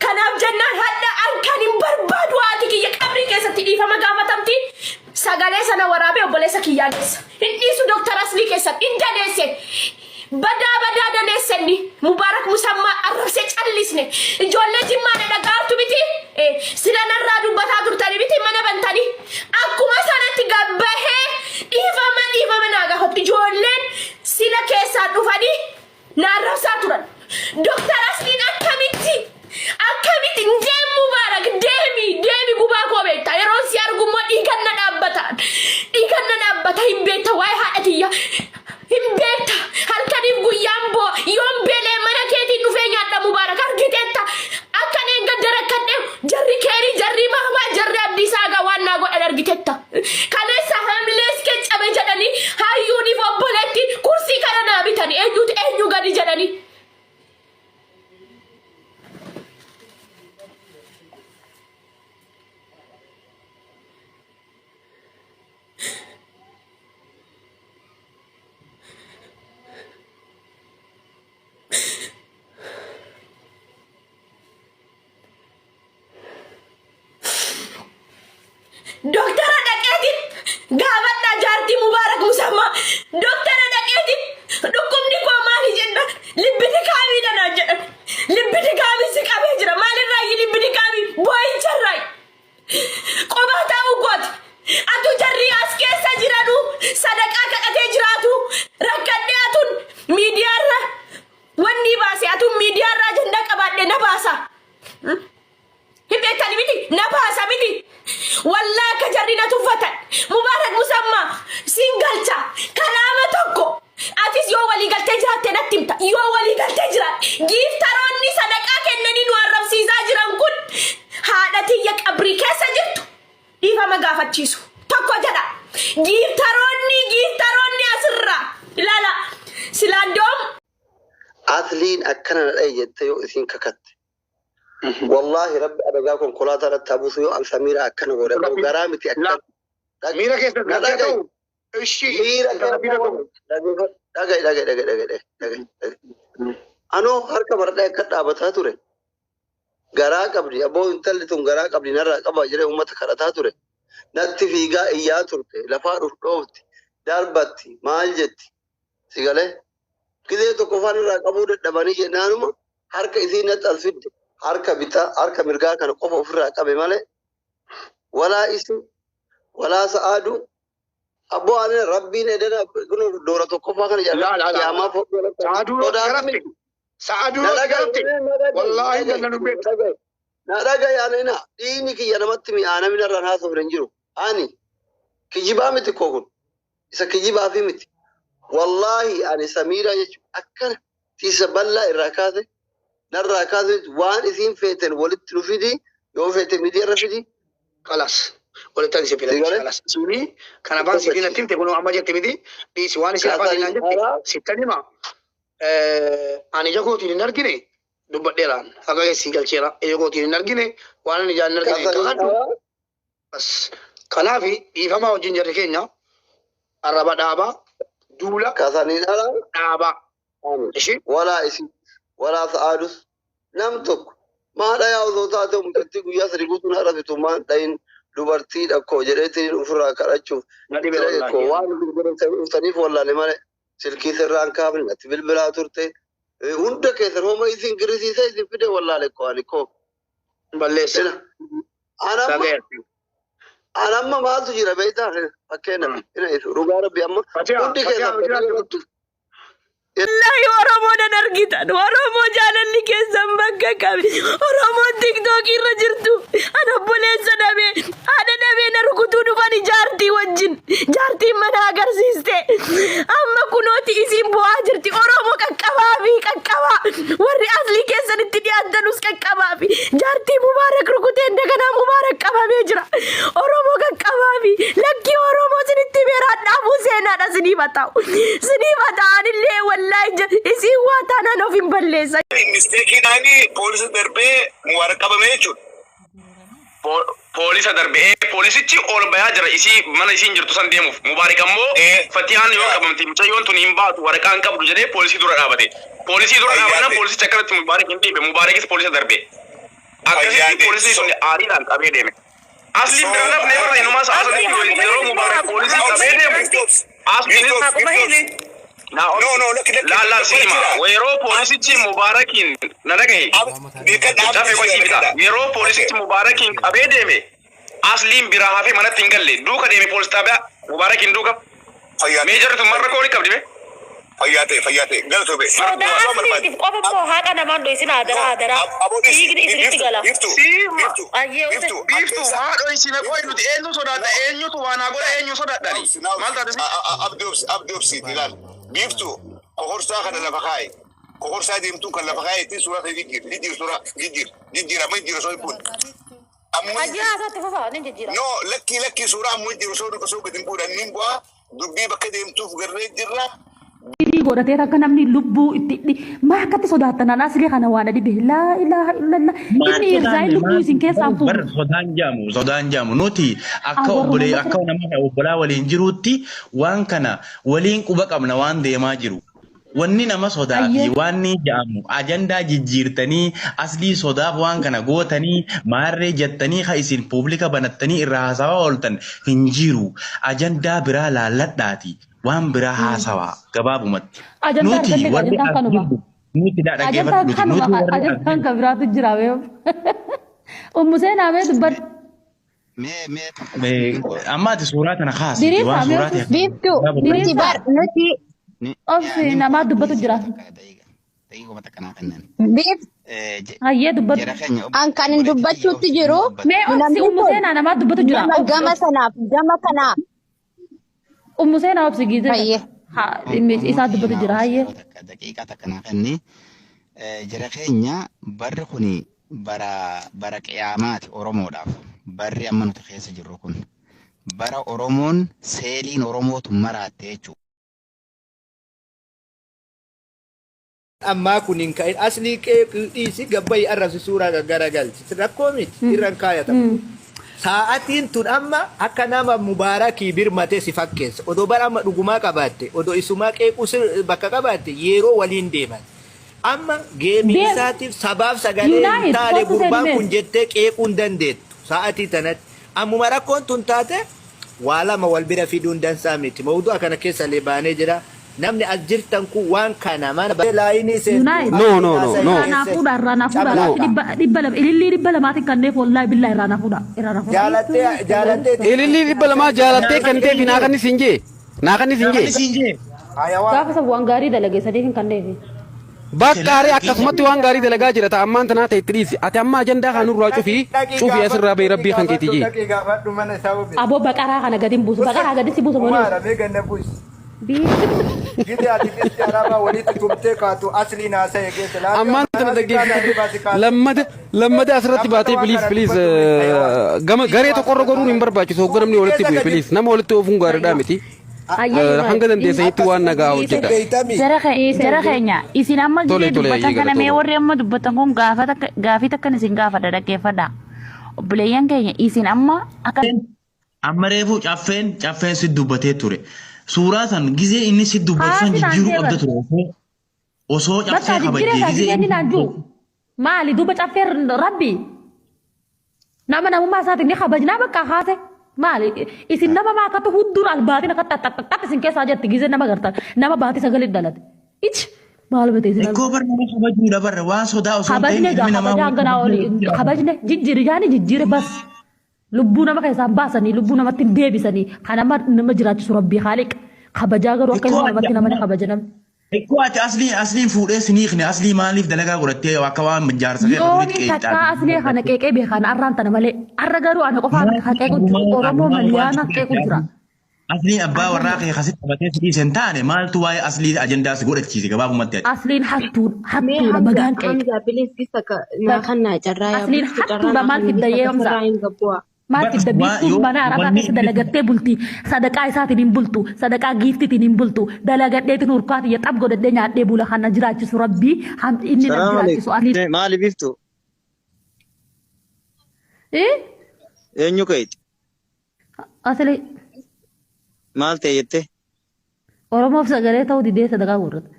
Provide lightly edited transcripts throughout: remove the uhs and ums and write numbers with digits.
Kanaaf jennaan hadha an kan hin barbaadu haati kiyya qabrii keessatti dhiifama gaafatamti. Sagalee sana waraabee obboleessa kiyyaa geessa. Hin dhiisu Dooktar Aslii keessan hin daneesse. Badaa badaa daneesse inni. Mubaarak Musammaa arrabsee callisne. Ijoollee Jimmaa na dhaga'aartu miti. Sila narraa dubbataa turtanii miti mana bantanii. Akkuma sanatti gabbahee dhiifama dhiifama naa gaafatu. Ijoolleen sila keessaan dhufanii na arrabsaa turan. Doktar Asliin akkamitti akkamitti deem Mubaarak deemi deemi gubaa koo beekta yeroon si argu immoo dhiigan na dhaabbata dhiigan na dhaabbata hin beekta waa'ee haadha tiyya hin beekta halkaniif guyyaan boo yoon beelee mana keetiin dhufee nyaadha Mubaarak argiteetta akka neen gadda rakkadhe jarri keerii jarri mahmaa jarri abdiisaa gaa waan naa godhan argiteetta Kaleessa haamilees kee cabe jedhanii hayyuuniif obboleetti kursii kana naa bitani eenyutu eenyu gadi jedhanii. Doktara dhaqeetiin gaafadhaa jaartii Mubaarak Musammaa. Doktara dhaqeetiin dhukkubni koo maali jenna libbiti kaamiidha naan jedhan. Libbiti kaamii si qabee jira maalirraayi libbiti kaamii boo'icharraayi. Qobaa ta'uu kooti. Atu jarri as keessa jiranu sadaqaa kadhatee jiraatu rakkadhee atun miidiyaarra wanni baase atun miidiyaarra ajandaa qabaadhe na baasa. Hin beektani miti na baasa miti. Wallaa akka jarri na tuffatan. Mubaarak Musammaa siin galcha kalaama tokko. Atis yoo walii galtee jiraatte natti himta. Yoo walii galtee jiraatte giiftaroonni sadaqaa kennanii nu arrabsiisaa jiran kun haadha tiyya qabrii keessa jirtu dhiifama gaafachiisu. Tokko jedha. Giiftaroonni giiftaroonni asirraa ilaala. Silaan doom Asliin akkana na dhaye jettee yoo isiin kakatte. Wallaahi rabbi adagaa konkolaataa irratti haa buusu yoo an Samiiraa akkana godhe boo garaa miti La akkan miira keessa na galtee dhaga'i ta'u ishii miira intala keessa miira ta'u. dhaga'i dhaga'i dhaga'i dhaga'i dhaga'i dhaga'i anoo harka maradhee akka dhaabataa ture garaa qabdi aboo intalli tun garaa qabdi narraa qaba jedhee uummata kadhataa ture natti fiigaa iyyaa turte lafaa dhuf dhoofti darbatti maal jetti Si galee? Gizee tokko afaan irraa qabuu dadhabanii jennaanuma harka isii natti as fidde. Harka bitaa harka mirgaa kana qofa ofirraa qabe malee walaa isii walaa sa'aaduu abboo ani rabbiin edana kun doora tokkoffaa kana Laa laa laa qiyaamaa laa. fodhoo Sa'aduu yoo si sodaatu garafte. miti. Sa'aduu Na yoo si dhaga'i garafte. na dhaga'i na Wallaahi dhaga'i janna na dubbeetta. dhaga'i na dhaga'i ani na dhiigni kiyya namatti mi'aa namni narraan haasofne hin jiru. Ani kijibaa miti koo kun. Isa kijibaafi miti. Wallaahi ani Samiiraa jechuun akkana tiisa bal'aa irraa kaase narraa kaase waan isiin feeten walitti nu fidi yoo feete miidiyaa irra fidi. Kalas. Walitti ani si Si filadhe. galee? Kalas. Suni kan afaan sitiin natti himte kunoo amma jette miti. Dhiisi waan isin afaan naan jette Karaa sittan hima. Ani ija kootiin hin argine dubbadheeraan. Haqa keessi galcheera. Ija kootiin hin argine waan ani ijaan hin argine hin kasanii kakadhu. karaa Bas. Kanaaf dhiifamaa wajjin jarri keenya arraba dhaabaa, duula kasaniin ala dhaabaa. ani Ishii walaa isin walaa sa'aadus nam tokko maa dhayaa osoo taate mucattii guyyaa sadi guutuu na rafitu maan dhayin dubartii dhakkoo jedheetiin ofirraa kadhachuuf na dhibe sila koo wallaahi. waan isin dhuftaniif wallaale malee silkii sirraan kaafne natti bilbilaa turte hunda keessan homa isin girrisiisee isin fide wallaale koo ani koo Balleessa. Ila anamma Dhagayatti. anamma maaltu jira beektaa fakkeenyaaf ina isu dhugaa rabbi amma Fatiha, hundi Fatiha keessan hojii jirtu. Wallahi Oromoo nan argitan. Oromoo jaalalli keessan bakka qabi. Oromoon tiktookii irra jirtu. Ana obboleessa dhabee haadha dhabee na rukutuu dhufani jaartii wajjin. Jaartiin mana agarsiiste. Amma kunooti isiin bu'aa jirti. Oromoo qaqqabaa fi qaqqabaa. Warri aslii keessanitti dhiyaatanus qaqqabaa fi jaartii Mubaarak rukutee indaganaa Mubaarak qabamee jira. Oromoo qaqqabaa fi lakkii Oromoo sinitti beeraa dhaabuu seenaadha siniif haa ta'u. Siniif haa ta'u anillee wallaahi isiin waa taanaan of hin balleessa. Misteekiidhaan poolisa darbee Mubaarak qabame jechuudha. Poolisa darbe ee poolisichi ol bayaa jira isii mana isiin jirtu san deemuuf Mubaarik ammoo Fatiyaan yoo qabamte mucayyoon tun hin baatu waraqaa hin qabdu jedhee poolisii dura dhaabate. Poolisii dura dhaabannaan Ayyaate. poolisichi akkanatti Mubaarik hin dhiibe Mubaarikis poolisa darbe. Akkasitti poolisii sun aariidhaan qabee deeme. Asliin bira lafne barra inumaa sa'a Asli sanitti haquma yeroo hili Mubaarak poolisii qabee deemu. Asliinis haquma hili. naa laal laal si hima yeroo poolisichi Mubaarakiin na dhagahi. Dafee qoy bita. Yeroo poolisichi Mubaarakiin qabee deeme Asliin biraa hafee manatti hin galle duuka deeme poolis xaabiyaa Mubaarakiin duuka. Mee jarri tun marra koolii qabdi mee? Fayyaa ta'e, fayyaa ta'e, galatoo bee. Sodaa asliitiif qofa immoo haqa namaan dho'isin, hadaraa hadaraa. Dhiigni isinitti gala. Ayyee ute. Biiftuu haadho isina qoy, nuti eenyu sodaadha, eenyutu waan haa godha, eenyu sodaadhani maal taate si? Abdi obsi, abdi obsiiti ilaal. Biiftuu kokorsaa kana lafa kaaye. Kokorsaa deemtuun kan lafa kaaye ittiin suuraa ta'e jijjiir, jijjiir, suuraa jijjiir, jijjiir, amma jijjiir osoo hin buune. Amma Ayyee haasatti fufaa ni jijjiira. No, lakkii lakkii, suuraa amma jijjiir osoo gadi hin buune ni bu'aa, dubbii bakka deemtuuf garree jirra. Inni godhatee akka namni lubbuu itti maa akkatti sodaattan? An asli kana waan dhibe, laa ilaaha illallah, inni irzaa'in lubbuu isin keessaa hin Bar fuudhu. sodaan jaamu, sodaan jaamu, nuti akka Warruma obbolee masra akka nama obbolaa waliin jiruutti waan kana waliin quba qabna waan deemaa jiru. Wanni nama sodaa fi waan ni jaamu ajandaa jijjiirtanii aslii sodaaf waan kana gootanii maarree jettanii ka isin public banattanii irraa haasawaa ooltan hin jiru. Ajandaa biraa laalladhaati waan biraa haasawaa gabaabumatti. Ajandaa Nuti arganne warri ajandaan as kanuma. jirru nuti Ajandaan dhaggeeffadhu nuti kanuma nuti warri as ajandaan jirru. kan biraatu jira mee. Ummu seenaa mee dubbadhu. Amma ati suuraa tana kaasiiti Diriirsaa waan mee suuraa obsi. ta'e Biiftuu nuti Diriirsaa bar nuti obsi, namaa dubbatu jira. Biif Hayyee, dubbadhu. An kan hin dubbachuutti jiru Mee obsi. Namni Ummu kun seenaa, namaa dubbatu jira. nama Obsi gama obsi. sanaaf gama kanaa Ummu seenaa, obsi giizee Hayyee. takka. Haa, dhimmi isaa dubbatu jira, hayyee. Daqiiqaa takka naa kenni. Jara keenya, barri kuni bara qiyaamaati Oromoodhaaf. Barri amma nuti keessa jirru kun bara Oromoon seeliin Oromootu maraatte jechuudha. Ammaa kun hin ka'in, aslii qeequu dhiisi, gabbayi arrabsi, suuraa gaggaragalchi, rakkoo miti, irra hin kaayatamu. Sa'atiin tun amma akka nama Mubaarakii birmate si fakkeessa. Odoo bara amma dhugumaa qabaatte, odoo isumaa qeequu bakka qabaatte, yeroo waliin deeman. Amma geemii isaatiif sabaaf sagalee hin Yunaayit taane kottu gurbaan seenimee. Kun jettee qeequu hin dandeettu. Sa'atii tanatti. Ammuma rakkoon tun taate waa lama wal bira fiduun dansaa miti. Mawdu'a kana keessa illee baanee jira. Namni as jirtan kun waan kana mana laayinii seentu Yunaayit. No, no, no, no. Irraa naa fuudha, irraa naa fuudha. No. Laatti 200, ilillii 200tiin kanneef, wallaahi billaa irraa naa fuudha, irraa naa fuudha. Jaalattee jaalattee. Ilillii 200 jaalattee kan ta'eef naa kan isin jee. Naa kan isin jee. Hayawaan. Gaafa san waan gaarii dalage saniif hin kanneefi. Bakka aree akkasumatti waan gaarii dalagaa jira ta'a ammaan tanaa ta'e itti dhiisi. Ati amma ajandaa kan nurraa cufii Dhaqii cufii asirraa gaafadhu, bahi dhaqii rabbii kan keetii gaafadhu, jee. dhaqii gaafadhu mana isaa obe. Aboo, baqaraa kana gadi hin buusu. Baqaraa gadi si buusu moo ni Umaara mee ganna buusi. Gidi ati dhisti arabaa walitti tumtee kaatu aslii naasa'e keessa laafii Ammaan tana karaa si kaata dhaggeeffatu adii kaatu. Lammada lammada asirratti Lammata baatee waan please kana please dubbatu miti hayawaan. gama garee tokkorra goruun hin barbaachisu, hogga namni walitti Keessa bu'e gadi please nama walitti oofuun gaariidhaa miti. Hayyee. Hanga dandeessanitti waan nagaa hojjedha. Beeytami. Jara keenya, isin amma Tole gisee tole dubbatan ayyee kana mee galatooma. warri amma dubbatan kun gaafa takka gaafii takkan isin gaafadha, dhaggeeffadha. Obboleeyyan keenya, isin amma akka Amma reefu caffeen si dubbatee ture. Suuraa san gizee inni si dubbatu san Haati naan jijjiiruu jee qabda bara. ture. Osoo Bakka caffee jijjiiree kabajjee isaa gizee jijjiiree inni inni naan jiru. Maali duuba caffeen rabbi? Nama namummaa isaatiin ni kabajnaa, bakka haase. Maali isin nama maakatu hunduun albaatiin akka xaxxaxxax isin keessaa jetti gizee nama gartan nama baatii sagalee dhalate. Ichi maal bate isin? Ikkoo bar nama kabajuudha barra waan sodaa osoo hin ta'in Kabajne gaa ilmi namaa kabajaa waan hanganaa olii kabajne jijjiiri jaani jijjiire bas. Lubbuu nama keessaa hin baasanii, lubbuu namatti hin deebisanii, kan nama nama jiraachisu rabbii haaliq. Kabajaa garuu akka Ikkoo ilma ati namatti nama ni kabaja namni. Ikkoo ati asliin fuudhee siniikne, aslii maaliif dalagaa godhattee akka waan jaarsa kee Yooni duriitti takkaa qeeqxaa. aslee kana qeeqee beekan arraan tana malee. Arra garuu ana qofaa miti kan qeequ jiru, Oromoo maliyaana qeequ jira. Asliin abbaa warraa kee kasitti qabatee si dhiise hin taane, maaltu waa'ee aslii ajandaa si godhachiise gabaabumatti ati? Asliin hattuudha, Mee hattuudha Hamza, bagaan qeeqe. Hamza, please gisa ka naa kannaa carraa yaa Asliin bulchu carraa hattuudha, naa maal kanni fidda gisa yee Hamza? kasarraa hin gabbu'a. Maal Bar fidda waa biiftuun yoo mana arabaa wanni keessa dalagattee bulti. Sadaqaa isaatiin hin bultu. Sadaqaa giiftitiin hin bultu. Dalagadheetiin hurkaatiyya xab godhadhee nyaadhee bula, kan na jiraachisu rabbii inni na Salaam jiraachisu alaikum. asliin. Maali biftu? Eh? Eenyu keeti? Asli Maal ta'e jettee? Oromoof sagalee ta'uu didee sadaqaa guurrata.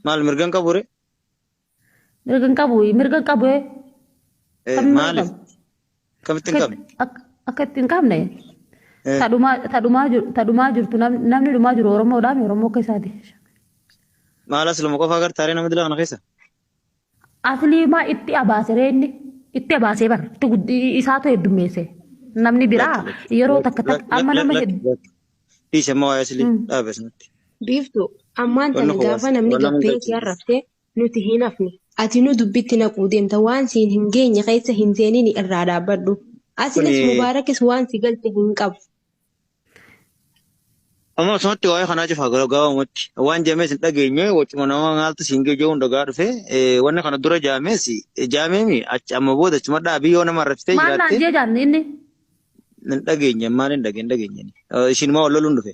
Maal mirgan qabu ree? Mirga hin qabu, mirga hin qabu. Kamiin Maaliif? qabu? Kamitti hin qabne? Akka itti hin qabne. Tadhumaa jirtu namni dhumaa jiru Oromoodhaan Oromoo akka isaati. Maal asluma qofa agartaalee nama dila kana keessa? Asliimaa itti abaase reenni itti abaasee bara itti isaatu heddummeesse. Namni biraa yeroo takka takka amma nama hedduu. Dhiise amma waa'ee aslii dhaabe asumatti. Biiftuu ammaan Wanni tana kun gaafa namni waan nama hin gabbee si galchine. arrabse nuti hin hafne. Ati nu dubbitti naquu deemta waan siin hin geenye keessa hin seenin irraa dhaabbadhu. Asinis Kuni mubaarakis waan si galte hin qabu. Amma asumatti waa'ee kanaa cufaa gabaabumatti waan jamees hin dhageenye wacuma nama maaltu siin gee jechuun dhagaa dhufe wanni kana dura jaamees jaameemi achi amma booda achuma dhaabii yoo nama arrabsitee Maal naan jiraatte jee jaan inni hin dhageenye maal hin dhageenye hin dhageenye. Ishiin maa wal loluun dhufe.